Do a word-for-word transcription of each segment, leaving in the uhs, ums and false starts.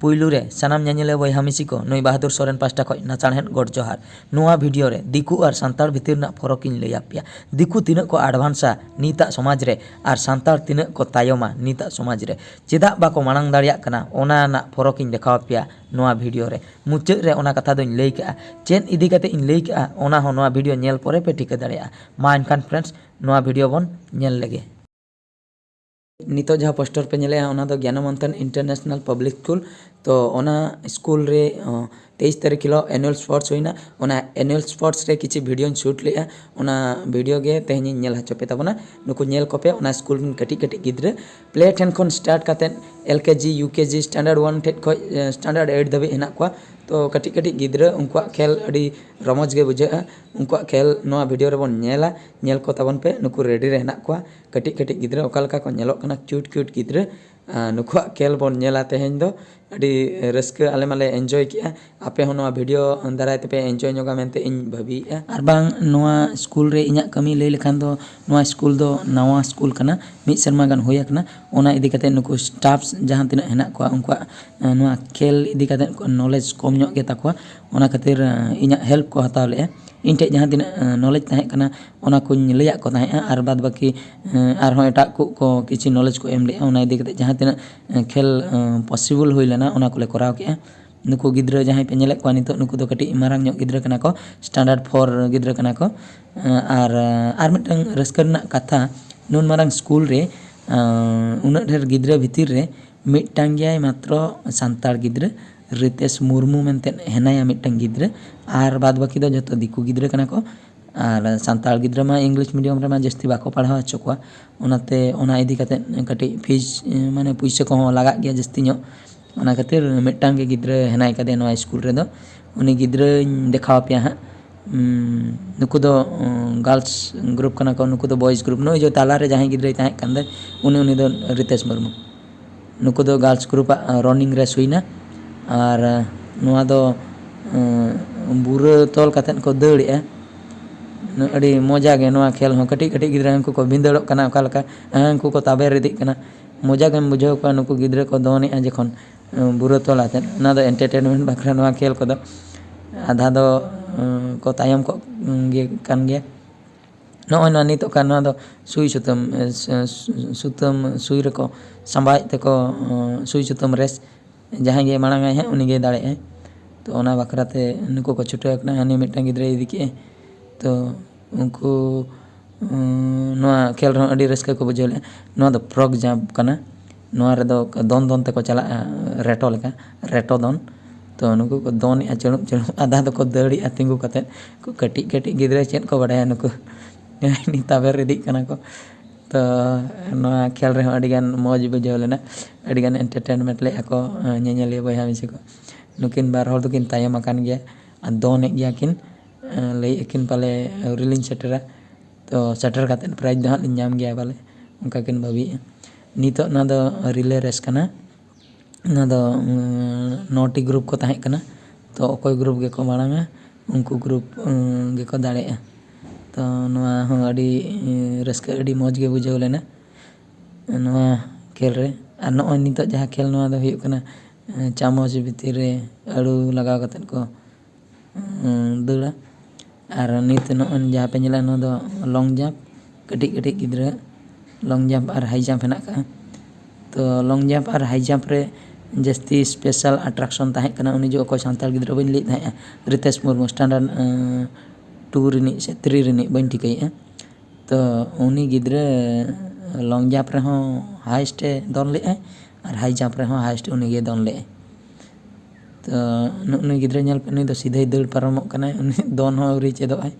ᱯᱩᱭᱞᱩ ᱨᱮ ᱥᱟᱱᱟᱢ ᱧᱮᱧᱮᱞᱤᱭᱟᱹ ᱵᱚᱭᱦᱟ ᱢᱤᱥᱤ ᱠᱚ ᱱᱩᱭ ᱵᱟᱦᱟᱫᱩᱨ ᱥᱚᱨᱮᱱ ᱯᱟᱦᱴᱟ ᱠᱷᱚᱱ ᱱᱟᱪᱟᱲᱦᱮᱫ ᱜᱚᱰ ᱡᱚᱦᱟᱨ᱾ ᱱᱚᱣᱟ ᱵᱷᱤᱰᱤᱭᱳ ᱨᱮ ᱫᱤᱠᱩ ᱟᱨ ᱥᱟᱱᱛᱟᱲ ᱵᱷᱤᱛᱤᱨ ᱨᱮᱱᱟᱜ ᱯᱷᱚᱨᱚᱠ ᱤᱧ ᱞᱟᱹᱭ ᱟᱯᱮᱭᱟ᱾ ᱫᱤᱠᱩ ᱛᱤᱱᱟᱹᱜ ᱠᱚ ᱮᱰᱵᱷᱟᱱᱥᱟ ᱱᱤᱛᱟᱜ ᱥᱚᱢᱟᱡᱽ ᱨᱮ ᱟᱨ ᱥᱟᱱᱛᱟᱲ ᱛᱤᱱᱟᱹᱜ ᱠᱚ ᱛᱟᱭᱚᱢᱟ ᱱᱤᱛᱟᱜ ᱥᱚᱢᱟᱡᱽ ᱨᱮ᱾ ᱪᱮᱫᱟᱜ ᱵᱟᱠᱚ ᱢᱟᱲᱟᱝ ᱫᱟᱲᱮᱭᱟᱜ ᱠᱟᱱᱟ, ᱚᱱᱟ ᱨᱮᱱᱟᱜ ᱯᱷᱚᱨᱚᱠ ᱤᱧ ᱫᱮᱠᱷᱟᱣ ᱟᱯᱮᱭᱟ ᱱᱚᱣᱟ ᱵᱷᱤᱰᱤᱭᱳ ᱨᱮ᱾ ᱢᱩᱪᱟᱹᱫ ᱨᱮ ᱚᱱᱟ ᱠᱟᱛᱷᱟ ᱫᱚᱧ ᱞᱟᱹᱭ ᱠᱟᱜᱼᱟ, ᱪᱮᱫ ᱤᱫᱤ ᱠᱟᱛᱮ ᱤᱧ ᱞᱟᱹᱭ ᱠᱟᱜᱼᱟ, ᱚᱱᱟ ᱦᱚᱸ ᱱᱚᱣᱟ ᱵᱷᱤᱰᱤᱭᱳ ᱧᱮᱞ ᱯᱚᱨᱮ ᱯᱮ ᱴᱷᱤᱠᱟᱹ ᱫᱟᱲᱮᱭᱟᱜᱼᱟ᱾ ᱢᱟ ᱮᱱᱠᱷᱟᱱ ᱯᱷᱨᱮᱱᱰᱥ, ᱱᱚᱣᱟ ᱵᱷᱤᱰᱤᱭᱳ ᱵᱚᱱ ᱧᱮᱞ ᱞᱮᱜᱮ᱾ ᱱᱤᱛᱚᱜ ᱡᱟᱦᱟᱸ ᱯᱳᱥᱴᱟᱨ ᱯᱮ ᱧᱮᱞᱮᱜᱼᱟ, ᱚᱱᱟ ᱫᱚ ᱜᱭᱟᱱᱚ ᱢᱚᱱᱛᱷᱚᱱ ᱤᱱᱴᱟᱨᱱᱮᱥᱱᱟᱞ ᱯᱟᱵᱽᱞᱤᱠ ᱥᱠᱩᱞ᱾ ᱛᱚ ᱚᱱᱟ ᱥᱠᱩᱞ ᱨᱮ ᱚ, ᱛᱮᱭᱤᱥ ᱛᱟᱹᱨᱤᱠᱷ ᱦᱤᱞᱳᱜ ᱮᱱᱩᱣᱟᱞ ᱥᱯᱳᱨᱴᱥ ᱦᱩᱭᱱᱟ᱾ ᱚᱱᱟ ᱮᱱᱩᱣᱟᱞ ᱥᱯᱳᱨᱴᱥ ᱨᱮ ᱠᱤᱪᱷᱩ ᱵᱷᱤᱰᱤᱭᱳᱧ ᱥᱩᱴ ᱞᱮᱜᱼᱟ, ᱚᱱᱟ ᱵᱷᱤᱰᱤᱭᱳ ᱜᱮ ᱛᱮᱦᱮᱧᱤᱧ ᱧᱮᱞ ᱦᱚᱪᱚ ᱯᱮ ᱛᱟᱵᱚᱱᱟ᱾ ᱱᱩᱠᱩ ᱧᱮᱞ ᱠᱚᱯᱮ, ᱚᱱᱟ ᱥᱠᱩᱞ ᱨᱮᱱ ᱠᱟᱹᱴᱤᱡ ᱠᱟᱹᱴᱤᱡ ᱜᱤᱫᱽᱨᱟᱹ ᱯᱞᱮ ᱴᱷᱮᱱ ᱠᱷᱚᱱ ᱥᱴᱟᱨᱴ ᱠᱟᱛᱮᱫ ᱮᱞ ᱠᱮ ᱡᱤ, ᱭᱩ ᱠᱮ ᱡᱤ, ᱥᱴᱮᱱᱰᱟᱨᱰ ᱚᱣᱟᱱ ᱴᱷᱮᱱ ᱠᱷᱚᱱ ᱥᱴᱮᱱᱰᱟᱨᱰ ᱮᱭᱤᱴ ᱫᱷᱟᱹᱵᱤᱡ ᱦᱮᱱᱟᱜ ᱠᱚᱣᱟ᱾ ᱛᱚ ᱠᱟᱹᱴᱤᱡ ᱠᱟᱹᱴᱤᱡ ᱜᱤᱫᱽᱨᱟᱹ, ᱩᱱᱠᱩᱣᱟᱜ ᱠᱷᱮᱞ ᱟᱹᱰᱤ ᱨᱚᱢᱚᱡᱽ ᱜᱮ ᱵᱩᱡᱷᱟᱹᱜᱼᱟ᱾ ᱩᱱᱠᱩᱣᱟᱜ ᱠᱷᱮᱞ ᱱᱚᱣᱟ ᱵᱷᱤᱰᱤᱭᱳ ᱨᱮᱵᱚᱱ ᱧᱮᱞᱟ᱾ ᱧᱮᱞ ᱠᱚ ᱛᱟᱵᱚᱱ ᱯᱮ, ᱱᱩᱠᱩ ᱨᱮᱰᱤ ᱨᱮ ᱦᱮᱱᱟᱜ ᱠᱚᱣᱟ᱾ ᱠᱟᱹᱴᱤᱡ ᱠᱟᱹᱴᱤᱡ ᱜᱤᱫᱽᱨᱟᱹ ᱚᱠᱟ ᱞᱮᱠᱟ ᱠᱚ ᱧᱮᱞᱚᱜ ᱠᱟᱱᱟ, ᱠᱤᱭᱩᱴ ᱠᱤᱭᱩᱴ ᱜᱤᱫᱽᱨᱟᱹ᱾ ᱟᱨ ᱱᱩᱠᱩᱣᱟᱜ ᱠᱷᱮᱞ ᱵᱚᱱ ᱧᱮᱞᱟ ᱛᱮᱦᱮᱧ ᱫᱚ᱾ ᱟᱹᱰᱤ ᱨᱟᱹᱥᱠᱟᱹ ᱟᱞᱮ ᱢᱟᱞᱮ ᱮᱱᱡᱚᱭ ᱠᱮᱜᱼᱟ᱾ ᱟᱯᱮ ᱦᱚᱸ ᱱᱚᱣᱟ ᱵᱷᱤᱰᱤᱭᱳ ᱫᱟᱨᱟᱭ ᱛᱮᱯᱮ ᱮᱱᱡᱚᱭ ᱧᱚᱜᱟ ᱢᱮᱱᱛᱮ ᱤᱧ ᱵᱷᱟᱹᱵᱤᱭᱮᱫᱼᱟ᱾ ᱟᱨ ᱵᱟᱝ, ᱱᱚᱣᱟ ᱥᱠᱩᱞ ᱨᱮ ᱤᱧᱟᱹᱜ ᱠᱟᱹᱢᱤ ᱞᱟᱹᱭ ᱞᱮᱠᱷᱟᱱ ᱫᱚ, ᱱᱚᱣᱟ ᱥᱠᱩᱞ ᱫᱚ ᱱᱟᱣᱟ ᱥᱠᱩᱞ ᱠᱟᱱᱟ, ᱢᱤᱫ ᱥᱮᱨᱢᱟ ᱜᱟᱱ ᱦᱩᱭ ᱟᱠᱟᱱᱟ᱾ ᱚᱱᱟ ᱤᱫᱤ ᱠᱟᱛᱮ ᱱᱩᱠᱩ ᱥᱴᱟᱯᱥ ᱡᱟᱦᱟᱸ ᱛᱤᱱᱟᱹᱜ ᱦᱮᱱᱟᱜ ᱠᱚᱣᱟ, ᱩᱱᱠᱩᱣᱟᱜ ᱮ, ᱱᱚᱣᱟ ᱠᱷᱮᱞ ᱤᱫᱤ ᱠᱟᱛᱮ ᱱᱚᱞᱮᱡᱽ ᱠᱚᱢ ᱧᱚᱜ ᱜᱮ ᱛᱟᱠᱚᱣᱟ᱾ ᱚᱱᱟ ᱠᱷᱟᱹᱛᱤᱨ, ᱮ, ᱤᱧᱟᱹᱜ ᱦᱮᱞᱯ ᱠᱚ ᱦᱟᱛᱟᱣ ᱞᱮᱫᱼᱟ᱾ ᱤᱧ ᱴᱷᱮᱱ ᱡᱟᱦᱟᱸ ᱛᱤᱱᱟᱹᱜ, ᱮ, ᱱᱚᱞᱮᱡᱽ ᱛᱟᱦᱮᱸ ᱠᱟᱱᱟ, ᱚᱱᱟ ᱠᱚᱧ ᱞᱟᱹᱭᱟᱫ ᱠᱚ ᱛᱟᱦᱮᱸᱫᱼᱟ᱾ ᱟᱨ ᱵᱟᱫ ᱵᱟᱹᱠᱤ, ᱮ, ᱟᱨᱦᱚᱸ ᱮᱴᱟᱜ ᱠᱚ, ᱠᱚ ᱠᱤᱪᱷᱩ ᱱᱚᱞᱮᱡᱽ ᱠᱚ ᱮᱢ ᱞᱮᱫᱼᱟ᱾ ᱚᱱᱟ ᱤᱫᱤ ᱠᱟᱛᱮ ᱡᱟᱦᱟᱸ ᱛᱤᱱᱟᱹᱜ, ᱮ, ᱠᱷᱮᱞ, ᱮ, ᱯᱚᱥᱤᱵᱚᱞ ᱦᱩᱭ ᱞᱮᱱᱟ, ᱚᱱᱟ ᱠᱚᱞᱮ ᱠᱚᱨᱟᱣ ᱠᱮᱫᱼᱟ᱾ ᱱᱩᱠᱩ ᱜᱤᱫᱽᱨᱟᱹ ᱡᱟᱦᱟᱸᱭ ᱯᱮ ᱧᱮᱞᱮᱫ ᱠᱚᱣᱟ ᱱᱤᱛᱚᱜ, ᱱᱩᱠᱩ ᱫᱚ ᱠᱟᱹᱴᱤᱡ ᱢᱟᱨᱟᱝ ᱧᱚᱜ ᱜᱤᱫᱽᱨᱟᱹ ᱠᱟᱱᱟ ᱠᱚ, ᱥᱴᱮᱱᱰᱟᱨᱰ ᱯᱷᱳᱨ ᱜᱤᱫᱽᱨᱟᱹ ᱠᱟᱱᱟ ᱠᱚ᱾ ᱮ, ᱟᱨ, ᱮ, ᱟᱨ ᱢᱤᱫᱴᱟᱝ ᱨᱟᱹᱥᱠᱟᱹ ᱨᱮᱱᱟᱜ ᱠᱟᱛᱷᱟ, ᱱᱩᱱ ᱢᱟᱨᱟᱝ ᱥᱠᱩᱞ ᱨᱮ, ᱮ, ᱩᱱᱟᱹᱜ ᱰᱷᱮᱨ ᱜᱤᱫᱽᱨᱟᱹ ᱵᱷᱤᱛᱤᱨ ᱨᱮ ᱢᱤᱫᱴᱟᱝ ᱜᱮᱭᱟᱭ ᱢᱟᱛᱨᱚ ᱥᱟᱱᱛᱟᱲ ᱜᱤᱫᱽᱨᱟᱹ, ᱨᱤᱛᱮᱥ ᱢᱩᱨᱢᱩ ᱢᱮᱱᱛᱮ ᱦᱮᱱᱟᱭᱟ ᱢᱤᱫᱴᱟᱝ ᱜᱤᱫᱽᱨᱟᱹ᱾ ᱟᱨ ᱵᱟᱫ ᱵᱟᱹᱠᱤ ᱫᱚ ᱡᱷᱚᱛᱚ ᱫᱤᱠᱩ ᱜᱤᱫᱽᱨᱟᱹ ᱠᱟᱱᱟ ᱠᱚ᱾ ᱟᱨ ᱥᱟᱱᱛᱟᱲ ᱜᱤᱫᱽᱨᱟᱹ ᱢᱟ ᱤᱝᱞᱤᱥ ᱢᱤᱰᱤᱭᱟᱢ ᱨᱮᱢᱟ ᱡᱟᱹᱥᱛᱤ ᱵᱟᱠᱚ ᱯᱟᱲᱦᱟᱣ ᱦᱚᱪᱚ ᱠᱚᱣᱟ, ᱚᱱᱟᱛᱮ ᱚᱱᱟ ᱤᱫᱤ ᱠᱟᱛᱮ ᱠᱟᱹᱴᱤᱡ ᱯᱷᱤᱥ, ᱢᱟᱱᱮ ᱯᱩᱭᱥᱟᱹ ᱠᱚᱦᱚᱸ ᱞᱟᱜᱟᱜ ᱜᱮᱭᱟ ᱡᱟᱹᱥᱛᱤ ᱧᱚᱜ᱾ ᱚᱱᱟ ᱠᱷᱟᱹᱛᱤᱨ ᱢᱤᱫᱴᱟᱝ ᱜᱮ ᱜᱤᱫᱽᱨᱟᱹ ᱦᱮᱱᱟᱭ ᱠᱟᱫᱮᱭᱟ ᱱᱚᱣᱟ ᱥᱠᱩᱞ ᱨᱮᱫᱚ᱾ ᱩᱱᱤ ᱜᱤᱫᱽᱨᱟᱹᱧ ᱫᱮᱠᱷᱟᱣ ᱟᱯᱮᱭᱟ ᱦᱟᱸᱜ᱾ ᱩᱸ, ᱱᱩᱠᱩ ᱫᱚ, ᱩᱸ, ᱜᱟᱨᱞᱥ ᱜᱨᱩᱯ ᱠᱟᱱᱟ ᱠᱚ᱾ ᱱᱩᱠᱩ ᱫᱚ ᱵᱚᱭᱮᱡᱽ ᱜᱨᱩᱯ᱾ ᱱᱩᱭ ᱡᱮ ᱛᱟᱞᱟᱨᱮ ᱡᱟᱦᱟᱸᱭ ᱜᱤᱫᱽᱨᱟᱹᱭ ᱛᱟᱦᱮᱸ ᱠᱟᱱ ᱫᱚ, ᱩᱱᱤ, ᱩᱱᱤ ᱫᱚ ᱨᱤᱛᱮᱥ ᱢᱩᱨᱢᱩ᱾ ᱱᱩᱠᱩ ᱫᱚ ᱜᱟᱨᱞᱥ ᱜᱨᱩᱯᱟᱜ, ᱟᱸ, ᱨᱟᱱᱤᱝ ᱨᱮᱥ ᱦᱩᱭᱱᱟ᱾ ᱟᱨ, ᱟᱸ, ᱱᱚᱣᱟ ᱫᱚ, ᱟᱸ, ᱵᱩᱨᱟᱹ ᱛᱚᱞ ᱠᱟᱛᱮᱫ ᱠᱚ ᱫᱟᱹᱲᱮᱜᱼᱟ᱾ ᱟᱹᱰᱤ ᱢᱚᱡᱟ ᱜᱮ ᱱᱚᱣᱟ ᱠᱷᱮᱞ ᱦᱚᱸ᱾ ᱠᱟᱹᱴᱤᱡ ᱠᱟᱹᱴᱤᱡ ᱜᱤᱫᱽᱨᱟᱹ ᱩᱱᱠᱩ ᱠᱚ ᱵᱷᱤᱸᱫᱟᱹᱲᱚᱜ ᱠᱟᱱᱟ ᱚᱠᱟ ᱞᱮᱠᱟ, ᱦᱮᱸ, ᱩᱱᱠᱩ ᱠᱚ ᱛᱟᱵᱮᱨ ᱤᱫᱤᱜ ᱠᱟᱱᱟ᱾ ᱢᱚᱡᱟ ᱜᱮᱢ ᱵᱩᱡᱷᱟᱹᱣ ᱠᱚᱣᱟ ᱱᱩᱠᱩ ᱜᱤᱫᱽᱨᱟᱹ ᱠᱚ ᱫᱚᱱᱮᱜᱼᱟ ᱡᱚᱠᱷᱚᱱ᱾ ᱵᱩᱨᱟᱹ ᱛᱚᱞ ᱟᱛᱮᱫ, ᱚᱱᱟ ᱫᱚ entertainment ᱵᱟᱠᱷᱨᱟ ᱱᱚᱣᱟ ᱠᱷᱮᱞ ᱠᱚᱫᱚ᱾ ᱟᱫᱷᱟ ᱫᱚ ᱠᱚ ᱛᱟᱭᱚᱢ ᱠᱚᱜ ᱜᱮ ᱠᱟᱱ ᱜᱮᱭᱟ᱾ ᱱᱚᱜᱼᱚᱭ ᱱᱚᱣᱟ ᱱᱤᱛᱚᱜ ᱠᱟᱱ ᱱᱚᱣᱟ ᱫᱚ ᱥᱩᱭ ᱥᱩᱛᱟᱹᱢ, ᱥᱩᱛᱟᱹᱢ ᱥᱩᱭ ᱨᱮᱠᱚ ᱥᱟᱸᱵᱟᱣᱮᱫ ᱛᱮᱠᱚ ᱥᱩᱭ ᱥᱩᱛᱟᱹᱢ ᱨᱮᱥ᱾ ᱡᱟᱦᱟᱸᱭ ᱜᱮ ᱢᱟᱲᱟᱝ ᱟᱭ ᱦᱟᱸᱜ, ᱩᱱᱤ ᱜᱮᱭ ᱫᱟᱲᱮᱭᱟᱜᱼᱟᱭ᱾ ᱛᱚ ᱚᱱᱟ ᱵᱟᱠᱷᱨᱟ ᱛᱮ ᱱᱩᱠᱩ ᱠᱚ ᱪᱷᱩᱴᱟᱹᱣ ᱟᱠᱟᱱᱟ᱾ ᱦᱟᱹᱱᱤ ᱢᱤᱫᱴᱟᱝ ᱜᱤᱫᱽᱨᱟᱹᱭ ᱤᱫᱤ ᱠᱮᱜᱼᱟᱭ᱾ ᱛᱚ ᱩᱱᱠᱩ ᱱᱚᱣᱟ ᱠᱷᱮᱞ ᱨᱮᱦᱚᱸ ᱟᱹᱰᱤ ᱨᱟᱹᱥᱠᱟᱹ ᱠᱚ ᱵᱩᱡᱷᱟᱹᱣ ᱞᱮᱫᱼᱟ᱾ ᱱᱚᱣᱟ ᱫᱚ frog jump ᱠᱟᱱᱟ᱾ ᱱᱚᱣᱟ ᱨᱮᱫᱚ ᱫᱚᱱ ᱫᱚᱱ ᱛᱮᱠᱚ ᱪᱟᱞᱟᱜᱼᱟ, ᱨᱮᱴᱚ ᱞᱮᱠᱟ, ᱨᱮᱴᱚ ᱫᱚᱱ᱾ ᱛᱚ ᱱᱩᱠᱩ ᱠᱚ ᱫᱚᱱᱮᱜᱼᱟ ᱪᱩᱲᱩᱵ ᱪᱩᱲᱩᱵ, ᱟᱫᱷᱟ ᱫᱚᱠᱚ ᱫᱟᱹᱲᱮᱜᱼᱟ ᱛᱤᱸᱜᱩ ᱠᱟᱛᱮᱫ᱾ ᱩᱱᱠᱩ ᱠᱟᱹᱴᱤᱡ ᱠᱟᱹᱴᱤᱡ ᱜᱤᱫᱽᱨᱟᱹ ᱪᱮᱫ ᱠᱚ ᱵᱟᱰᱟᱭᱟ ᱱᱩᱠᱩ᱾ ᱛᱟᱵᱮᱨ ᱤᱫᱤᱜ ᱠᱟᱱᱟ ᱠᱚ᱾ ᱛᱚ ᱱᱚᱣᱟ ᱠᱷᱮᱞ ᱨᱮᱦᱚᱸ ᱟᱹᱰᱤᱜᱟᱱ ᱢᱚᱡᱽ ᱵᱩᱡᱷᱟᱹᱣ ᱞᱮᱱᱟ, ᱟᱹᱰᱤᱜᱟᱱ entertainment ᱞᱮᱫᱼᱟ ᱠᱚ ᱧᱮᱧᱮᱞᱤᱭᱟᱹ ᱵᱚᱭᱦᱟ ᱢᱤᱥᱤ ᱠᱚ᱾ ᱱᱩᱠᱤᱱ ᱵᱟᱨ ᱦᱚᱲ ᱫᱚᱠᱤᱱ ᱛᱟᱭᱚᱢ ᱟᱠᱟᱱ ᱜᱮᱭᱟ ᱟᱨ ᱫᱚᱱᱮᱫ ᱜᱮᱭᱟ ᱠᱤᱱ᱾ ᱞᱟᱹᱭᱮᱫ ᱟᱹᱠᱤᱱ ᱯᱟᱞᱮ ᱟᱹᱣᱨᱤ ᱞᱤᱧ ᱥᱮᱴᱮᱨᱟ, ᱛᱚ ᱥᱮᱴᱮᱨ ᱠᱟᱛᱮᱫ prize ᱫᱚ ᱦᱟᱸᱜ ᱞᱤᱧ ᱧᱟᱢ ᱜᱮᱭᱟ ᱯᱟᱞᱮ, ᱚᱱᱠᱟ ᱠᱤᱱ ᱵᱷᱟᱹᱵᱤᱭᱮᱫᱼᱟ᱾ ᱱᱤᱛᱚᱜ ᱱᱚᱣᱟ ᱫᱚ relay race ᱠᱟᱱᱟ᱾ ᱱᱚᱣᱟ ᱫᱚ ᱱᱚᱴᱤ group ᱠᱚ ᱛᱟᱦᱮᱸ ᱠᱟᱱᱟ᱾ ᱛᱚ ᱚᱠᱚᱭ group ᱜᱮᱠᱚ ᱢᱟᱲᱟᱝᱟ, ᱩᱱᱠᱩ group ᱜᱮᱠᱚ ᱫᱟᱲᱮᱭᱟᱜᱼᱟ᱾ ᱛᱚ ᱱᱚᱣᱟ ᱦᱚᱸ ᱟᱹᱰᱤ ᱨᱟᱹᱥᱠᱟᱹ, ᱟᱹᱰᱤ ᱢᱚᱡᱽ ᱜᱮ ᱵᱩᱡᱷᱟᱹᱣ ᱞᱮᱱᱟ ᱱᱚᱣᱟ ᱠᱷᱮᱞ ᱨᱮ᱾ ᱟᱨ ᱱᱚᱜᱼᱚᱭ ᱱᱤᱛᱚᱜ ᱡᱟᱦᱟᱸ ᱠᱷᱮᱞ, ᱱᱚᱣᱟ ᱫᱚ ᱦᱩᱭᱩᱜ ᱠᱟᱱᱟ ᱪᱟᱢᱚᱪ ᱵᱷᱤᱛᱤᱨ ᱨᱮ ᱟᱹᱲᱩ ᱞᱟᱜᱟᱣ ᱠᱟᱛᱮᱫ ᱠᱚ ᱫᱟᱹᱲᱟ᱾ ᱟᱨ ᱱᱤᱛ ᱱᱚᱜᱼᱚᱭ ᱡᱟᱦᱟᱸ ᱯᱮ ᱧᱮᱞᱟ, ᱱᱚᱣᱟ ᱫᱚ long jump, ᱠᱟᱹᱴᱤᱡ ᱠᱟᱹᱴᱤᱡ ᱜᱤᱫᱽᱨᱟᱹ long jump ᱟᱨ high jump ᱦᱮᱱᱟᱜ ᱟᱠᱟᱫᱼᱟ᱾ ᱛᱚ long jump ᱟᱨ high jump ᱨᱮ ᱡᱟᱹᱥᱛᱤ special attraction ᱛᱟᱦᱮᱸ ᱠᱟᱱᱟ᱾ ᱩᱱᱤ ᱡᱚᱠᱷᱚᱱ ᱚᱠᱚᱭ ᱥᱟᱱᱛᱟᱲ ᱜᱤᱫᱽᱨᱟᱹ ᱵᱟᱹᱧ ᱞᱟᱹᱭᱮᱫ ᱛᱟᱦᱮᱸᱫᱼᱟ, ᱨᱤᱛᱮᱥ ᱢᱩᱨᱢᱩ, standard two ᱨᱤᱱᱤᱡ ᱥᱮ three ᱨᱤᱱᱤᱡ, ᱵᱟᱹᱧ ᱴᱷᱤᱠᱟᱹᱭᱮᱫᱼᱟ᱾ ᱛᱚ ᱩᱱᱤ ᱜᱤᱫᱽᱨᱟᱹ long jump ᱨᱮᱦᱚᱸ highest ᱮ ᱫᱚᱱ ᱞᱮᱫᱼᱟᱭ ᱟᱨ high jump ᱨᱮᱦᱚᱸ highest ᱩᱱᱤ ᱜᱮ ᱫᱚᱱ ᱞᱮᱫᱼᱟᱭ᱾ ᱛᱚ ᱱᱩᱜᱼᱩ ᱱᱩᱭ ᱜᱤᱫᱽᱨᱟᱹ ᱧᱮᱞ ᱯᱮ, ᱱᱩᱭ ᱫᱚ ᱥᱤᱫᱷᱟᱹᱭ ᱫᱟᱹᱲ ᱯᱟᱨᱚᱢᱚᱜ ᱠᱟᱱᱟᱭ, ᱩᱱᱤ ᱫᱚᱱ ᱦᱚᱸ ᱟᱹᱣᱨᱤ ᱪᱮᱫᱚᱜ ᱟᱭ᱾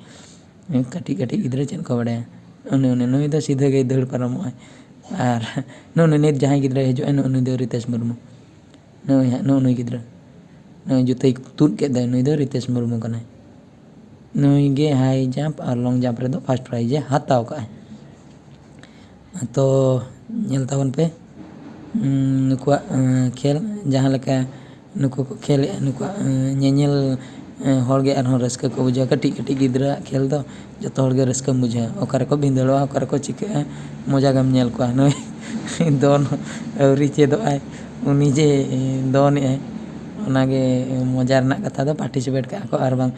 ᱠᱟᱹᱴᱤᱡ ᱠᱟᱹᱴᱤᱡ ᱜᱤᱫᱽᱨᱟᱹ ᱪᱮᱫ ᱠᱚ ᱵᱟᱲᱟᱭᱟ? ᱩᱱᱤ, ᱩᱱᱤ, ᱱᱩᱭ ᱫᱚ ᱥᱤᱫᱷᱟᱹ ᱜᱮᱭ ᱫᱟᱹᱲ ᱯᱟᱨᱚᱢᱚᱜ ᱟᱭ᱾ ᱟᱨ ᱱᱩᱜᱼᱩ ᱱᱩᱭ ᱱᱤᱛ ᱡᱟᱦᱟᱸᱭ ᱜᱤᱫᱽᱨᱟᱹᱭ ᱦᱤᱡᱩᱜ ᱟᱭ, ᱱᱩᱜᱼᱩ ᱱᱩᱭ ᱫᱚ ᱨᱤᱛᱮᱥ ᱢᱩᱨᱢᱩ᱾ ᱱᱩᱭ ᱦᱟᱸᱜ, ᱱᱩᱜᱼᱩ ᱱᱩᱭ ᱜᱤᱫᱽᱨᱟᱹ, ᱱᱩᱭ ᱡᱩᱛᱟᱹᱭ ᱛᱩᱫ ᱠᱮᱫ ᱫᱚᱭ, ᱱᱩᱭ ᱫᱚ ᱨᱤᱛᱮᱥ ᱢᱩᱨᱢᱩ ᱠᱟᱱᱟᱭ᱾ ᱱᱩᱭ ᱜᱮ high jump ᱟᱨ long jump ᱨᱮᱫᱚ first prize ᱮ ᱦᱟᱛᱟᱣ ᱠᱟᱜᱼᱟᱭ᱾ ᱛᱚ ᱧᱮᱞ ᱛᱟᱵᱚᱱ ᱯᱮ, ᱩᱸ, ᱱᱩᱠᱩᱣᱟᱜ, ᱩᱸ, ᱠᱷᱮᱞ ᱡᱟᱦᱟᱸ ᱞᱮᱠᱟ ᱱᱩᱠᱩ ᱠᱚ ᱠᱷᱮᱞᱮᱜᱼᱟ, ᱱᱩᱠᱩᱣᱟᱜ, ᱩᱸ, ᱧᱮᱧᱮᱞ, ᱩᱸ, ᱦᱚᱲ ᱜᱮ ᱟᱨᱦᱚᱸ ᱨᱟᱹᱥᱠᱟᱹ ᱠᱚ ᱵᱩᱡᱷᱟᱹᱣᱟ᱾ ᱠᱟᱹᱴᱤᱡ ᱠᱟᱹᱴᱤᱡ ᱜᱤᱫᱽᱨᱟᱹᱣᱟᱜ ᱠᱷᱮᱞ ᱫᱚ ᱡᱚᱛᱚ ᱦᱚᱲ ᱜᱮ ᱨᱟᱹᱥᱠᱟᱹᱢ ᱵᱩᱡᱷᱟᱹᱣᱟ᱾ ᱚᱠᱟ ᱨᱮᱠᱚ ᱵᱷᱤᱸᱫᱟᱹᱲᱚᱜᱼᱟ, ᱚᱠᱟ ᱨᱮᱠᱚ ᱪᱤᱠᱟᱹᱜᱼᱟ, ᱢᱚᱡᱟ ᱜᱮᱢ ᱧᱮᱞ ᱠᱚᱣᱟ᱾ ᱱᱩᱭ ᱫᱚᱱ ᱟᱹᱣᱨᱤ ᱪᱮᱫᱚᱜ ᱟᱭ, ᱩᱱᱤ ᱡᱮ ᱫᱚᱱᱮᱜᱼᱟᱭ, ᱚᱱᱟᱜᱮ ᱢᱚᱡᱟ ᱨᱮᱱᱟᱜ ᱠᱟᱛᱷᱟ ᱫᱚ, ᱯᱟᱨᱴᱤᱥᱤᱯᱮᱴ ᱠᱟᱜᱼᱟ ᱠᱚ ᱟᱨ ᱵᱟᱝ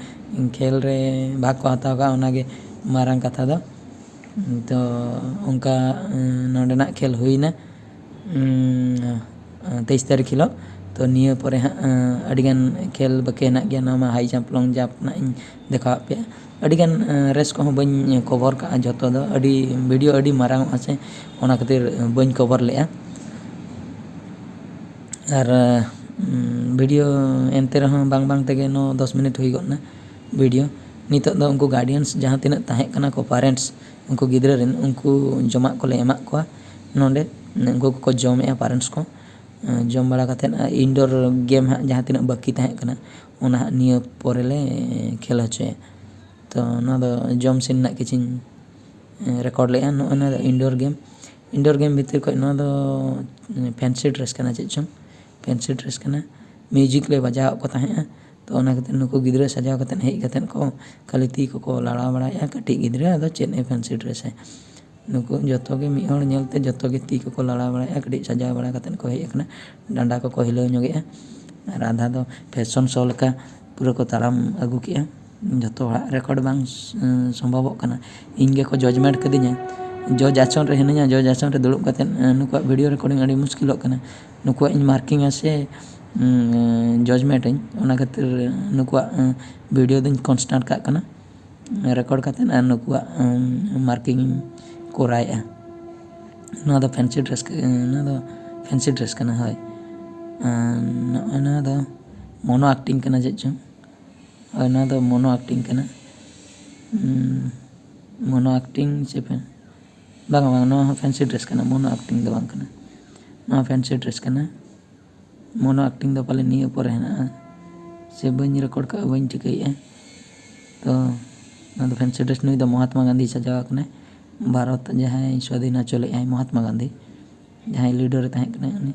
ᱠᱷᱮᱞ ᱨᱮ ᱵᱷᱟᱜᱽ ᱠᱚ ᱦᱟᱛᱟᱣ ᱠᱟᱜᱼᱟ, ᱚᱱᱟᱜᱮ ᱢᱟᱨᱟᱝ ᱠᱟᱛᱷᱟ ᱫᱚ᱾ ᱛᱚ ᱚᱱᱠᱟ ᱱᱚᱰᱮᱱᱟᱜ ᱠᱷᱮᱞ ᱦᱩᱭᱱᱟ ᱛᱮᱭᱤᱥ ᱛᱟᱹᱨᱤᱠᱷ ᱦᱤᱞᱳᱜ᱾ ᱛᱚ ᱱᱤᱭᱟᱹ ᱯᱚᱨᱮ ᱦᱟᱸᱜ ᱟᱹᱰᱤᱜᱟᱱ ᱠᱷᱮᱞ ᱵᱟᱹᱠᱤ ᱦᱮᱱᱟᱜ ᱜᱮᱭᱟ, ᱱᱚᱣᱟ ᱢᱟ ᱦᱟᱭ ᱡᱟᱢᱯ ᱞᱚᱝ ᱡᱟᱢᱯ ᱨᱮᱱᱟᱜ ᱤᱧ ᱫᱮᱠᱷᱟᱣᱟᱫ ᱯᱮᱭᱟ᱾ ᱟᱹᱰᱤᱜᱟᱱ ᱨᱮᱥ ᱠᱚᱦᱚᱸ ᱵᱟᱹᱧ ᱠᱚᱵᱷᱚᱨ ᱠᱟᱜᱼᱟ ᱡᱷᱚᱛᱚ ᱫᱚ, ᱟᱹᱰᱤ ᱵᱷᱤᱰᱤᱭᱳ ᱟᱹᱰᱤ ᱢᱟᱨᱟᱝ ᱚᱜᱼᱟ ᱥᱮ, ᱚᱱᱟ ᱠᱷᱟᱹᱛᱤᱨ ᱵᱟᱹᱧ ᱠᱚᱵᱷᱚᱨ ᱞᱮᱜᱼᱟ᱾ ᱟᱨ ᱵᱷᱤᱰᱤᱭᱳ ᱮᱱᱛᱮ ᱨᱮᱦᱚᱸ ᱵᱟᱝ ᱵᱟᱝ ᱛᱮᱜᱮ ᱱᱚ ᱫᱚᱥ ᱢᱤᱱᱤᱴ ᱦᱩᱭ ᱜᱚᱫ ᱮᱱᱟ ᱵᱷᱤᱰᱤᱭᱳ᱾ ᱱᱤᱛᱚᱜ ᱫᱚ ᱩᱱᱠᱩ ᱜᱟᱨᱰᱤᱭᱟᱱᱥ ᱡᱟᱦᱟᱸ ᱛᱤᱱᱟᱹᱜ ᱛᱟᱦᱮᱸ ᱠᱟᱱᱟ ᱠᱚ, ᱯᱮᱨᱮᱱᱴᱥ, ᱩᱱᱠᱩ ᱜᱤᱫᱽᱨᱟᱹ ᱨᱮᱱ, ᱩᱱᱠᱩ ᱡᱚᱢᱟᱜ ᱠᱚᱞᱮ ᱮᱢᱟᱜ ᱠᱚᱣᱟ ᱱᱚᱰᱮ᱾ ᱩᱱᱠᱩ ᱠᱚᱠᱚ ᱡᱚᱢᱮᱜᱼᱟ ᱯᱮᱨᱮᱱᱴᱥ ᱠᱚ᱾ ᱡᱚᱢ ᱵᱟᱲᱟ ᱠᱟᱛᱮᱫ ᱤᱱᱰᱳᱨ ᱜᱮᱢ ᱦᱟᱸᱜ ᱡᱟᱦᱟᱸ ᱛᱤᱱᱟᱹᱜ ᱵᱟᱹᱠᱤ ᱛᱟᱦᱮᱸ ᱠᱟᱱᱟ, ᱚᱱᱟ ᱦᱟᱸᱜ ᱱᱤᱭᱟᱹ ᱯᱚᱨᱮ ᱞᱮ ᱠᱷᱮᱞ ᱦᱚᱪᱚᱭᱟ᱾ ᱛᱚ ᱱᱚᱣᱟ ᱫᱚ ᱡᱚᱢ ᱥᱤᱱ ᱨᱮᱱᱟᱜ ᱠᱤᱪᱷᱩᱧ ᱨᱮᱠᱚᱨᱰ ᱞᱮᱜᱼᱟ᱾ ᱱᱚᱜᱼᱚᱭ ᱱᱚᱣᱟ ᱫᱚ ᱤᱱᱰᱳᱨ ᱜᱮᱢ, ᱤᱱᱰᱳᱨ ᱜᱮᱢ ᱵᱷᱤᱛᱤᱨ ᱠᱷᱚᱱ ᱱᱚᱣᱟ ᱫᱚ ᱯᱷᱮᱱᱥᱤ ᱰᱨᱮᱥ ᱠᱟᱱᱟ, ᱪᱮᱫ ᱪᱚᱝ ᱯᱷᱮᱱᱥᱤ ᱰᱨᱮᱥ ᱠᱟᱱᱟ᱾ ᱢᱤᱣᱡᱤᱠ ᱞᱮ ᱵᱟᱡᱟᱣᱟᱫ ᱠᱚ ᱛᱟᱦᱮᱸᱜᱼᱟ᱾ ᱛᱚ ᱚᱱᱟ ᱠᱷᱟᱹᱛᱤᱨ ᱱᱩᱠᱩ ᱜᱤᱫᱽᱨᱟᱹ ᱥᱟᱡᱟᱣ ᱠᱟᱛᱮᱫ ᱦᱮᱡ ᱠᱟᱛᱮᱫ ᱠᱚ ᱠᱷᱟᱹᱞᱤ ᱛᱤ ᱠᱚᱠᱚ ᱞᱟᱲᱟᱣ ᱵᱟᱲᱟᱭᱮᱫᱼᱟ᱾ ᱠᱟᱹᱴᱤᱡ ᱜᱤᱫᱽᱨᱟᱹ ᱟᱫᱚ ᱪᱮᱫ ᱮ ᱯᱷᱮᱱᱥᱤ ᱰᱨᱮᱥᱟ᱾ ᱱᱩᱠᱩ ᱡᱚᱛᱚ ᱜᱮ ᱢᱤᱫ ᱦᱚᱲ ᱧᱮᱞᱛᱮ ᱡᱚᱛᱚ ᱜᱮ ᱛᱤ ᱠᱚᱠᱚ ᱞᱟᱲᱟᱣ ᱵᱟᱲᱟᱭᱮᱫᱼᱟ, ᱠᱟᱹᱴᱤᱡ ᱥᱟᱡᱟᱣ ᱵᱟᱲᱟ ᱠᱟᱛᱮᱫ ᱠᱚ ᱦᱮᱡ ᱟᱠᱟᱱᱟ, ᱰᱟᱸᱰᱟ ᱠᱚᱠᱚ ᱦᱤᱞᱟᱹᱣ ᱧᱚᱜᱮᱜᱼᱟ᱾ ᱟᱨ ᱟᱫᱷᱟ ᱫᱚ ᱯᱷᱮᱥᱚᱱ ᱥᱳ ᱞᱮᱠᱟ ᱯᱩᱨᱟᱹ ᱠᱚ ᱛᱟᱲᱟᱢ ᱟᱹᱜᱩ ᱠᱮᱜᱼᱟ᱾ ᱡᱚᱛᱚ ᱦᱚᱲᱟᱜ ᱨᱮᱠᱚᱨᱰ ᱵᱟᱝ ᱥᱚᱢᱵᱷᱚᱵᱚᱜ ᱠᱟᱱᱟ᱾ ᱤᱧ ᱜᱮᱠᱚ ᱡᱟᱡᱽᱢᱮᱱᱴ ᱠᱟᱹᱫᱤᱧᱟ, ᱡᱚᱡᱽ ᱟᱥᱚᱱ ᱨᱮ ᱦᱤᱱᱟᱹᱧᱟ, ᱡᱚᱡᱽ ᱟᱥᱚᱱ ᱨᱮ ᱫᱩᱲᱩᱵ ᱠᱟᱛᱮᱫ ᱱᱩᱠᱩᱣᱟᱜ ᱵᱷᱤᱰᱤᱭᱳ ᱨᱮᱠᱚᱨᱰᱤᱝ ᱟᱹᱰᱤ ᱢᱩᱥᱠᱤᱞᱚᱜ ᱠᱟᱱᱟ᱾ ᱱᱩᱠᱩᱣᱟᱜ ᱤᱧ ᱢᱟᱨᱠᱤᱝᱟ ᱥᱮ ᱡᱟᱡᱽᱢᱮᱱᱴ ᱟᱹᱧ, ᱚᱱᱟ ᱠᱷᱟᱹᱛᱤᱨ ᱱᱩᱠᱩᱣᱟᱜ ᱵᱷᱤᱰᱤᱭᱳ ᱫᱚᱧ ᱠᱚᱱᱥᱴᱟᱱᱴ ᱠᱟᱜ ᱠᱟᱱᱟ ᱨᱮᱠᱚᱨᱰ ᱠᱟᱛᱮᱫ, ᱟᱨ ᱱᱩᱠᱩᱣᱟᱜ ᱢᱟᱨᱠᱤᱝ ᱤᱧ ᱠᱚᱨᱟᱣᱮᱫᱼᱟ᱾ ᱱᱚᱣᱟ ᱫᱚ ᱯᱷᱮᱱᱥᱤ ᱰᱨᱮᱥ, ᱱᱚᱣᱟ ᱫᱚ ᱯᱷᱮᱱᱥᱤ ᱰᱨᱮᱥ ᱠᱟᱱᱟ, ᱦᱳᱭ᱾ ᱟᱨ ᱱᱚᱜᱼᱚᱭ ᱱᱚᱣᱟ ᱫᱚ ᱢᱚᱱᱳ ᱟᱠᱴᱤᱝ ᱠᱟᱱᱟ, ᱪᱮᱫ ᱪᱚᱝ᱾ ᱦᱳᱭ, ᱱᱚᱣᱟ ᱫᱚ ᱢᱚᱱᱳ ᱟᱠᱴᱤᱝ ᱠᱟᱱᱟ᱾ ᱢᱚᱱᱳ ᱟᱠᱴᱤᱝ ᱥᱮ ᱯᱷᱮᱱ-, ᱵᱟᱝᱟ, ᱵᱟᱝᱟ, ᱱᱚᱣᱟ ᱦᱚᱸ ᱯᱷᱮᱱᱥᱤ ᱰᱨᱮᱥ ᱠᱟᱱᱟ, ᱢᱚᱱᱳ ᱟᱠᱴᱤᱝ ᱫᱚ ᱵᱟᱝ ᱠᱟᱱᱟ᱾ ᱱᱚᱣᱟ ᱯᱷᱮᱱᱥᱤ ᱰᱨᱮᱥ ᱠᱟᱱᱟ᱾ ᱢᱚᱱᱳ ᱟᱠᱴᱤᱝ ᱫᱚ ᱯᱟᱞᱮ ᱱᱤᱭᱟᱹ ᱯᱚᱨᱮ ᱦᱮᱱᱟᱜᱼᱟ, ᱥᱮ ᱵᱟᱹᱧ ᱨᱮᱠᱚᱨᱰ ᱠᱟᱜᱼᱟ, ᱵᱟᱹᱧ ᱴᱷᱤᱠᱟᱹᱭᱮᱫᱼᱟ᱾ ᱛᱚ ᱱᱚᱣᱟ ᱫᱚ ᱯᱷᱮᱱᱥᱤ ᱰᱨᱮᱥ, ᱱᱩᱭ ᱫᱚ ᱢᱚᱦᱟᱛᱢᱟ ᱜᱟᱱᱫᱷᱤ ᱥᱟᱡᱟᱣ ᱟᱠᱟᱱᱟᱭ᱾ ᱵᱷᱟᱨᱚᱛ ᱡᱟᱦᱟᱸᱭ ᱥᱣᱟᱫᱷᱤᱱ ᱦᱚᱪᱚ ᱞᱮᱫᱼᱟᱭ, ᱢᱚᱦᱟᱛᱢᱟ ᱜᱟᱱᱫᱷᱤ, ᱡᱟᱦᱟᱸᱭ ᱞᱤᱰᱟᱨ ᱮ ᱛᱟᱦᱮᱸ ᱠᱟᱱᱟ, ᱩᱱᱤ,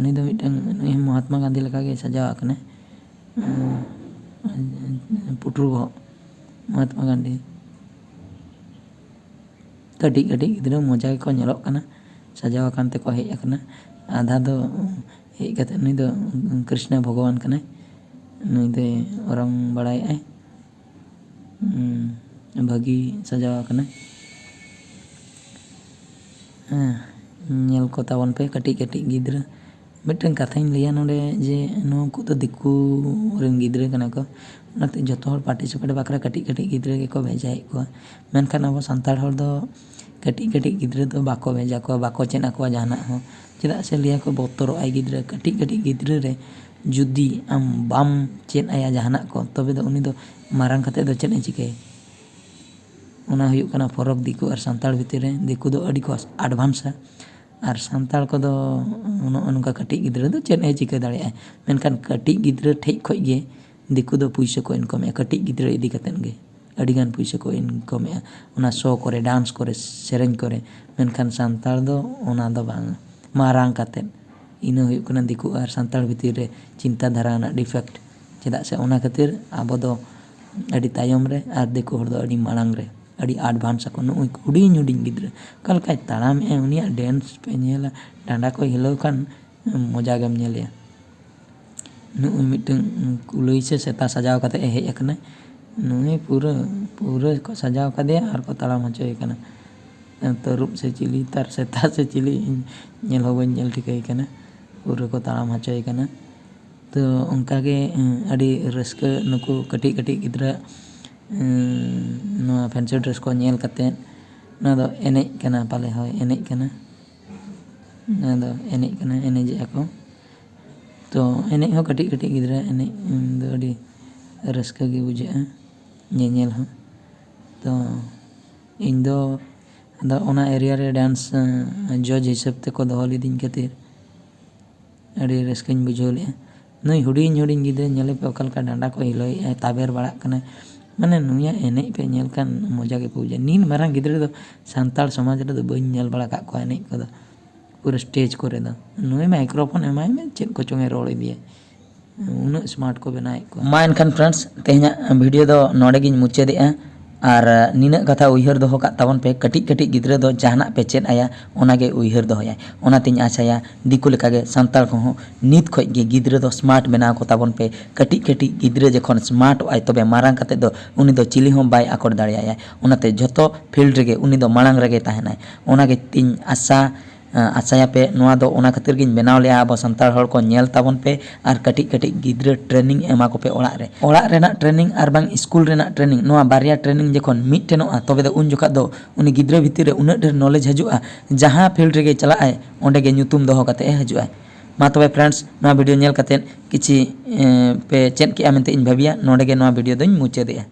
ᱱᱩᱭ ᱫᱚ ᱢᱤᱫᱴᱟᱝ, ᱱᱩᱭ ᱦᱚᱸ ᱢᱚᱦᱟᱛᱢᱟ ᱜᱟᱱᱫᱷᱤ ᱞᱮᱠᱟᱜᱮ ᱥᱟᱡᱟᱣ ᱟᱠᱟᱱᱟᱭ᱾ ᱯᱩᱴᱩᱨ ᱵᱚᱦᱚᱜ ᱢᱚᱦᱟᱛᱢᱟ ᱜᱟᱱᱫᱷᱤ᱾ ᱠᱟᱹᱴᱤᱡ ᱠᱟᱹᱴᱤᱡ ᱜᱤᱫᱽᱨᱟᱹ ᱢᱚᱡᱟ ᱜᱮᱠᱚ ᱧᱮᱞᱚᱜ ᱠᱟᱱᱟ, ᱥᱟᱡᱟᱣ ᱟᱠᱟᱱ ᱛᱮᱠᱚ ᱦᱮᱡ ᱟᱠᱟᱱᱟ᱾ ᱟᱫᱷᱟ ᱫᱚ ᱦᱮᱡ ᱠᱟᱛᱮ, ᱱᱩᱭ ᱫᱚ ᱠᱨᱤᱥᱱᱟ ᱵᱷᱚᱜᱚᱵᱟᱱ ᱠᱟᱱᱟᱭ᱾ ᱱᱩᱭ ᱫᱚᱭ ᱚᱨᱚᱝ ᱵᱟᱲᱟᱭᱮᱫᱼᱟᱭ᱾ ᱩᱸ, ᱵᱷᱟᱹᱜᱤ ᱥᱟᱡᱟᱣ ᱟᱠᱟᱱᱟᱭ᱾ ᱦᱮᱸ, ᱧᱮᱞ ᱠᱚ ᱛᱟᱵᱚᱱ ᱯᱮ ᱠᱟᱹᱴᱤᱡ ᱠᱟᱹᱴᱤᱡ ᱜᱤᱫᱽᱨᱟᱹ᱾ ᱢᱤᱫᱴᱟᱝ ᱠᱟᱛᱷᱟᱧ ᱞᱟᱹᱭᱟ ᱱᱚᱰᱮ, ᱡᱮ ᱱᱩᱠᱩ ᱫᱚ ᱫᱤᱠᱩ ᱨᱮᱱ ᱜᱤᱫᱽᱨᱟᱹ ᱠᱟᱱᱟ ᱠᱚ, ᱚᱱᱟᱛᱮ ᱡᱚᱛᱚ ᱦᱚᱲ participate ᱵᱟᱠᱷᱨᱟ ᱠᱟᱹᱴᱤᱡ ᱠᱟᱹᱴᱤᱡ ᱜᱤᱫᱽᱨᱟᱹ ᱜᱮᱠᱚ ᱵᱷᱮᱡᱟᱭᱮᱫ ᱠᱚᱣᱟ᱾ ᱢᱮᱱᱠᱷᱟᱱ ᱟᱵᱚ ᱥᱟᱱᱛᱟᱲ ᱦᱚᱲ ᱫᱚ ᱠᱟᱹᱴᱤᱡ ᱠᱟᱹᱴᱤᱡ ᱜᱤᱫᱽᱨᱟᱹ ᱫᱚ ᱵᱟᱠᱚ ᱵᱷᱮᱡᱟ ᱠᱚᱣᱟ, ᱵᱟᱠᱚ ᱪᱮᱫ ᱟᱠᱚᱣᱟ ᱡᱟᱦᱟᱱᱟᱜ ᱦᱚᱸ᱾ ᱪᱮᱫᱟᱜ ᱥᱮ ᱞᱟᱹᱭᱟ ᱠᱚ ᱵᱚᱛᱚᱨᱚᱜ ᱟᱭ ᱜᱤᱫᱽᱨᱟᱹ᱾ ᱠᱟᱹᱴᱤᱡ ᱠᱟᱹᱴᱤᱡ ᱜᱤᱫᱽᱨᱟᱹ ᱨᱮ ᱡᱩᱫᱤ ᱟᱢ ᱵᱟᱢ ᱪᱮᱫ ᱟᱭᱟ ᱡᱟᱦᱟᱱᱟᱜ ᱠᱚ, ᱛᱚᱵᱮ ᱫᱚ ᱩᱱᱤ ᱫᱚ ᱢᱟᱨᱟᱝ ᱠᱟᱛᱮ ᱫᱚ ᱪᱮᱫ ᱮ ᱪᱤᱠᱟᱹᱭᱟ? ᱚᱱᱟ ᱦᱩᱭᱩᱜ ᱠᱟᱱᱟ ᱯᱷᱚᱨᱚᱠ ᱫᱤᱠᱩ ᱟᱨ ᱥᱟᱱᱛᱟᱲ ᱵᱷᱤᱛᱤᱨ ᱨᱮ᱾ ᱫᱤᱠᱩ ᱫᱚ ᱟᱹᱰᱤ ᱠᱚ advance-ᱟ, ᱟᱨ ᱥᱟᱱᱛᱟᱲ ᱠᱚᱫᱚ ᱱᱚᱜᱼᱚ ᱱᱚᱝᱠᱟ ᱠᱟᱹᱴᱤᱡ ᱜᱤᱫᱽᱨᱟᱹ ᱫᱚ ᱪᱮᱫ ᱮ ᱪᱤᱠᱟᱹ ᱫᱟᱲᱮᱭᱟᱜᱼᱟ? ᱢᱮᱱᱠᱷᱟᱱ ᱠᱟᱹᱴᱤᱡ ᱜᱤᱫᱽᱨᱟᱹ ᱴᱷᱮᱡ ᱠᱷᱚᱡ ᱜᱮ ᱫᱤᱠᱩ ᱫᱚ ᱯᱩᱭᱥᱟᱹ ᱠᱚ ᱤᱱᱠᱚᱢᱮᱫᱼᱟ, ᱠᱟᱹᱴᱤᱡ ᱜᱤᱫᱽᱨᱟᱹ ᱤᱫᱤ ᱠᱟᱛᱮᱫ ᱜᱮ ᱟᱹᱰᱤᱜᱟᱱ ᱯᱩᱭᱥᱟᱹ ᱠᱚ ᱤᱱᱠᱚᱢᱮᱫᱼᱟ, ᱚᱱᱟ ᱥᱳ ᱠᱚᱨᱮ, ᱰᱟᱱᱥ ᱠᱚᱨᱮ, ᱥᱮᱨᱮᱧ ᱠᱚᱨᱮ᱾ ᱢᱮᱱᱠᱷᱟᱱ ᱥᱟᱱᱛᱟᱲ ᱫᱚ ᱚᱱᱟ ᱫᱚ ᱵᱟᱝ, ᱢᱟᱨᱟᱝ ᱠᱟᱛᱮᱫ᱾ ᱤᱱᱟᱹ ᱦᱩᱭᱩᱜ ᱠᱟᱱᱟ ᱫᱤᱠᱩ ᱟᱨ ᱥᱟᱱᱛᱟᱲ ᱵᱷᱤᱛᱤᱨ ᱨᱮ ᱪᱤᱱᱛᱟ ᱫᱷᱟᱨᱟ ᱨᱮᱱᱟᱜ ᱰᱤᱯᱷᱮᱠᱴ᱾ ᱪᱮᱫᱟᱜ ᱥᱮ ᱚᱱᱟ ᱠᱷᱟᱹᱛᱤᱨ ᱟᱵᱚ ᱫᱚ ᱟᱹᱰᱤ ᱛᱟᱭᱚᱢ ᱨᱮ ᱟᱨ ᱫᱤᱠᱩ ᱦᱚᱲ ᱫᱚ ᱟᱹᱰᱤ ᱢᱟᱲᱟᱝ ᱨᱮ, ᱟᱹᱰᱤ advance ᱟᱠᱚ᱾ ᱱᱩᱜᱼᱩᱭ ᱦᱩᱰᱤᱧ ᱦᱩᱰᱤᱧ ᱜᱤᱫᱽᱨᱟᱹ ᱚᱠᱟ ᱞᱮᱠᱟᱭ ᱛᱟᱲᱟᱢᱮᱜᱼᱟ, ᱩᱱᱤᱭᱟᱜ ᱰᱮᱱᱥ ᱯᱮ ᱧᱮᱞᱟ, ᱰᱟᱸᱰᱟ ᱠᱚᱭ ᱦᱤᱞᱟᱹᱣ ᱠᱷᱟᱱ ᱢᱚᱡᱟ ᱜᱮᱢ ᱧᱮᱞᱮᱭᱟ᱾ ᱱᱩᱜᱼᱩᱭ ᱢᱤᱫᱴᱟᱝ ᱠᱩᱞᱟᱹᱭ ᱥᱮ ᱥᱮᱛᱟ ᱥᱟᱡᱟᱣ ᱠᱟᱛᱮ ᱮ ᱦᱮᱡ ᱟᱠᱟᱱᱟ᱾ ᱱᱩᱭ ᱯᱩᱨᱟᱹ, ᱯᱩᱨᱟᱹ ᱠᱚ ᱥᱟᱡᱟᱣ ᱠᱟᱫᱮᱭᱟ ᱟᱨ ᱠᱚ ᱛᱟᱲᱟᱢ ᱦᱚᱪᱚᱭᱮ ᱠᱟᱱᱟ᱾ ᱛᱟᱹᱨᱩᱵ ᱥᱮ ᱪᱤᱞᱤ, ᱛᱟᱨ ᱥᱮᱛᱟ ᱥᱮ ᱪᱤᱞᱤ, ᱤᱧ ᱧᱮᱞ ᱦᱚᱸ ᱵᱟᱹᱧ ᱧᱮᱞ ᱴᱷᱤᱠᱟᱹᱭ ᱠᱟᱱᱟ, ᱯᱩᱨᱟᱹ ᱠᱚ ᱛᱟᱲᱟᱢ ᱦᱚᱪᱚᱭᱮ ᱠᱟᱱᱟ᱾ ᱛᱚ ᱚᱱᱠᱟᱜᱮ, ᱮᱸ, ᱟᱹᱰᱤ ᱨᱟᱹᱥᱠᱟᱹ ᱱᱩᱠᱩ ᱠᱟᱹᱴᱤᱡ ᱠᱟᱹᱴᱤᱡ ᱜᱤᱫᱽᱨᱟᱹ, ᱮᱸ, ᱱᱚᱣᱟ fancy dress ᱠᱚ ᱧᱮᱞ ᱠᱟᱛᱮᱫ᱾ ᱱᱚᱣᱟ ᱫᱚ ᱮᱱᱮᱡ ᱠᱟᱱᱟ ᱯᱟᱞᱮ, ᱦᱳᱭ, ᱮᱱᱮᱡ ᱠᱟᱱᱟ᱾ ᱱᱚᱣᱟ ᱫᱚ ᱮᱱᱮᱡ ᱠᱟᱱᱟ, ᱮᱱᱮᱡᱮᱜᱼᱟ ᱠᱚ᱾ ᱛᱚ ᱮᱱᱮᱡ ᱦᱚᱸ ᱠᱟᱹᱴᱤᱡ ᱠᱟᱹᱴᱤᱡ ᱜᱤᱫᱽᱨᱟᱹ ᱮᱱᱮᱡ, ᱩᱸ, ᱫᱚ ᱟᱹᱰᱤ ᱨᱟᱹᱥᱠᱟᱹ ᱜᱮ ᱵᱩᱡᱷᱟᱹᱜᱼᱟ ᱧᱮᱧᱮᱞ ᱦᱚᱸ᱾ ᱛᱚ ᱤᱧ ᱫᱚ ᱟᱫᱚ ᱚᱱᱟ area ᱨᱮ dance, ᱮᱸ, judge ᱦᱤᱥᱟᱹᱵ ᱛᱮᱠᱚ ᱫᱚᱦᱚ ᱞᱤᱫᱤᱧ ᱠᱷᱟᱹᱛᱤᱨ ᱟᱹᱰᱤ ᱨᱟᱹᱥᱠᱟᱹᱧ ᱵᱩᱡᱷᱟᱹᱣ ᱞᱮᱫᱼᱟ᱾ ᱱᱩᱭ ᱦᱩᱰᱤᱧ ᱦᱩᱰᱤᱧ ᱜᱤᱫᱽᱨᱟᱹ ᱧᱮᱞᱮ ᱯᱮ ᱚᱠᱟ ᱞᱮᱠᱟ ᱰᱟᱸᱰᱟ ᱠᱚ ᱦᱤᱞᱟᱹᱣᱮᱫᱼᱟᱭ, ᱛᱟᱵᱮᱨ ᱵᱟᱲᱟᱜ ᱠᱟᱱᱟᱭ᱾ ᱢᱟᱱᱮ ᱱᱩᱭᱟᱜ ᱮᱱᱮᱡ ᱯᱮ ᱧᱮᱞ ᱠᱷᱟᱱ ᱢᱚᱡᱟ ᱜᱮᱯᱮ ᱵᱩᱡᱟ᱾ ᱱᱤᱱ ᱢᱟᱨᱟᱝ ᱜᱤᱫᱽᱨᱟᱹ ᱫᱚ ᱥᱟᱱᱛᱟᱲ ᱥᱚᱢᱟᱡᱽ ᱨᱮᱫᱚ ᱵᱟᱹᱧ ᱧᱮᱞ ᱵᱟᱲᱟ ᱠᱟᱜ ᱠᱚᱣᱟ ᱮᱱᱮᱡ ᱠᱚᱫᱚ᱾ ᱯᱩᱨᱟᱹ stage ᱠᱚᱨᱮ ᱫᱚ᱾ ᱱᱩᱭ microphone ᱮᱢᱟᱭ ᱢᱮ, ᱪᱮᱫ ᱠᱚᱪᱚᱝ ᱮ ᱨᱚᱲ ᱤᱫᱤᱭᱟ᱾ ᱩᱱᱟᱹᱜ smart ᱠᱚ ᱵᱮᱱᱟᱣᱮᱫ ᱠᱚᱣᱟ᱾ ᱢᱟ ᱮᱱᱠᱷᱟᱱ friends, ᱛᱮᱦᱮᱧᱟᱜ video ᱫᱚ ᱱᱚᱰᱮ ᱜᱤᱧ ᱢᱩᱪᱟᱹᱫᱮᱜᱼᱟ᱾ ᱟᱨ ᱱᱤᱱᱟᱹᱜ ᱠᱟᱛᱷᱟ ᱩᱭᱦᱟᱹᱨ ᱫᱚᱦᱚ ᱠᱟᱜ ᱛᱟᱵᱚᱱ ᱯᱮ, ᱠᱟᱹᱴᱤᱡ ᱠᱟᱹᱴᱤᱡ ᱜᱤᱫᱽᱨᱟᱹ ᱫᱚ ᱡᱟᱦᱟᱱᱟᱜ ᱯᱮ ᱪᱮᱫ ᱟᱭᱟ, ᱚᱱᱟᱜᱮ ᱩᱭᱦᱟᱹᱨ ᱫᱚᱦᱚᱭᱟᱭ᱾ ᱚᱱᱟᱛᱤᱧ ᱟᱥᱟᱭᱟ ᱫᱤᱠᱩ ᱞᱮᱠᱟᱜᱮ ᱥᱟᱱᱛᱟᱲ ᱠᱚᱦᱚᱸ ᱱᱤᱛ ᱠᱷᱚᱡ ᱜᱮ ᱜᱤᱫᱽᱨᱟᱹ ᱫᱚ ᱥᱢᱟᱨᱴ ᱵᱮᱱᱟᱣ ᱠᱚ ᱛᱟᱵᱚᱱ ᱯᱮ᱾ ᱠᱟᱹᱴᱤᱡ ᱠᱟᱹᱴᱤᱡ ᱜᱤᱫᱽᱨᱟᱹ ᱡᱚᱠᱷᱚᱱ ᱥᱢᱟᱨᱴᱚᱜ ᱟᱭ, ᱛᱚᱵᱮ ᱢᱟᱨᱟᱝ ᱠᱟᱛᱮᱫ ᱫᱚ ᱩᱱᱤ ᱫᱚ ᱪᱤᱞᱤ ᱦᱚᱸ ᱵᱟᱭ ᱟᱠᱚᱴ ᱫᱟᱲᱮᱭᱟᱭᱟ᱾ ᱚᱱᱟᱛᱮ ᱡᱷᱚᱛᱚ ᱯᱷᱤᱞᱰ ᱨᱮᱜᱮ ᱩᱱᱤ ᱫᱚ ᱢᱟᱲᱟᱝ ᱨᱮᱜᱮ ᱛᱟᱦᱮᱱᱟᱭ᱾ ᱚᱱᱟᱜᱮ ᱛᱤᱧ ᱟᱥᱟ᱾ ᱟᱸ, ᱟᱥᱟᱭᱟᱯᱮ, ᱱᱚᱣᱟ ᱫᱚ ᱚᱱᱟ ᱠᱷᱟᱹᱛᱤᱨ ᱜᱤᱧ ᱵᱮᱱᱟᱣ ᱞᱮᱜᱼᱟ, ᱟᱵᱚ ᱥᱟᱱᱛᱟᱲ ᱦᱚᱲ ᱠᱚ ᱧᱮᱞ ᱛᱟᱵᱚᱱ ᱯᱮ ᱟᱨ ᱠᱟᱹᱴᱤᱡ ᱠᱟᱹᱴᱤᱡ ᱜᱤᱫᱽᱨᱟᱹ ᱴᱨᱮᱱᱤᱝ ᱮᱢᱟ ᱠᱚᱯᱮ ᱚᱲᱟᱜ ᱨᱮ᱾ ᱚᱲᱟᱜ ᱨᱮᱱᱟᱜ ᱴᱨᱮᱱᱤᱝ ᱟᱨ ᱵᱟᱝ ᱥᱠᱩᱞ ᱨᱮᱱᱟᱜ ᱴᱨᱮᱱᱤᱝ, ᱱᱚᱣᱟ ᱵᱟᱨᱭᱟ ᱴᱨᱮᱱᱤᱝ ᱡᱚᱠᱷᱚᱱ ᱢᱤᱫ ᱴᱷᱮᱱᱚᱜᱼᱟ, ᱛᱚᱵᱮ ᱫᱚ ᱩᱱ ᱡᱚᱠᱷᱟᱜ ᱫᱚ ᱩᱱᱤ ᱜᱤᱫᱽᱨᱟᱹ ᱵᱷᱤᱛᱤᱨ ᱨᱮ ᱩᱱᱟᱹᱜ ᱰᱷᱮᱨ ᱱᱚᱞᱮᱡᱽ ᱦᱤᱡᱩᱜᱼᱟ, ᱡᱟᱦᱟᱸ ᱯᱷᱤᱞᱰ ᱨᱮᱜᱮ ᱪᱟᱞᱟᱜ ᱟᱭ, ᱚᱸᱰᱮ ᱜᱮ ᱧᱩᱛᱩᱢ ᱫᱚᱦᱚ ᱠᱟᱛᱮ ᱮ ᱦᱤᱡᱩᱜᱼᱟ᱾ ᱢᱟ ᱛᱚᱵᱮ ᱯᱷᱨᱮᱱᱰᱥ, ᱱᱚᱣᱟ ᱵᱷᱤᱰᱤᱭᱳ ᱧᱮᱞ ᱠᱟᱛᱮ ᱠᱤᱪᱷᱤ, ᱮᱸ, ᱯᱮ ᱪᱮᱫ ᱠᱮᱜᱼᱟ ᱢᱮᱱᱛᱮ ᱤᱧ ᱵᱷᱟᱹᱵᱤᱭᱟ᱾ ᱱᱚᱰᱮ ᱜᱮ ᱱᱚᱣᱟ ᱵᱷᱤᱰᱤᱭᱳ ᱫᱚᱧ ᱢᱩᱪᱟᱹᱫᱮᱜᱼᱟ᱾